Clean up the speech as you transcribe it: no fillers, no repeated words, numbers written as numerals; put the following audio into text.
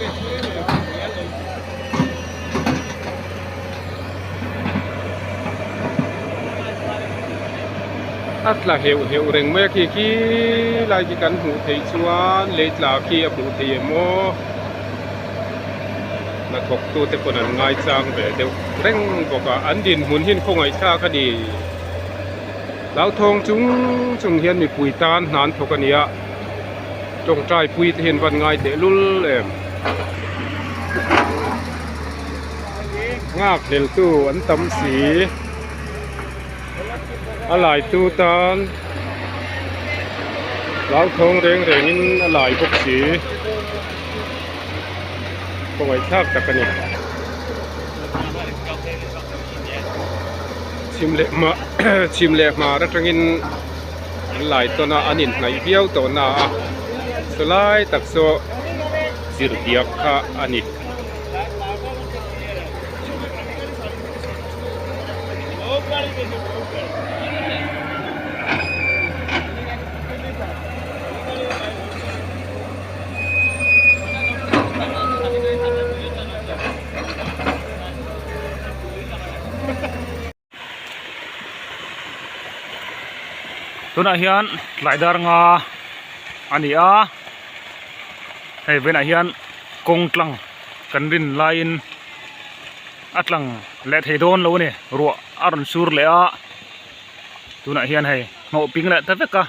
A tla heuh heuh reng mai a khi khi lai khi kan hmuh theih chuan lei tla khi a hmuh theih em aw hnathawk tu te pawn an ngaichang ve deuh reng bawk a an dinhmun hi an khawngaih thlak a ni hlauthawng chung chung hian mipui tan hna an thawk a ni a tawngtai pui te hian van ngai teh lul em nghak hlel tu an tam si a lai tu tan hlauthawng reng reng in a lai bawk si kawngaihthlak tak a ni. Chhim leh hma chhim leh hmar atangin an lai tawn a an inhnaih viau tawh na a sawlai tak saw zirdiak kha a ni. Tunah hian tlai dar nga a ni a hei vawiinah hian kawng tlang kan rin laiin a tlang leh thei dawn lo a ni ruah a rawn sur leh a tunah hian hei hnawh ping leh ta vek a.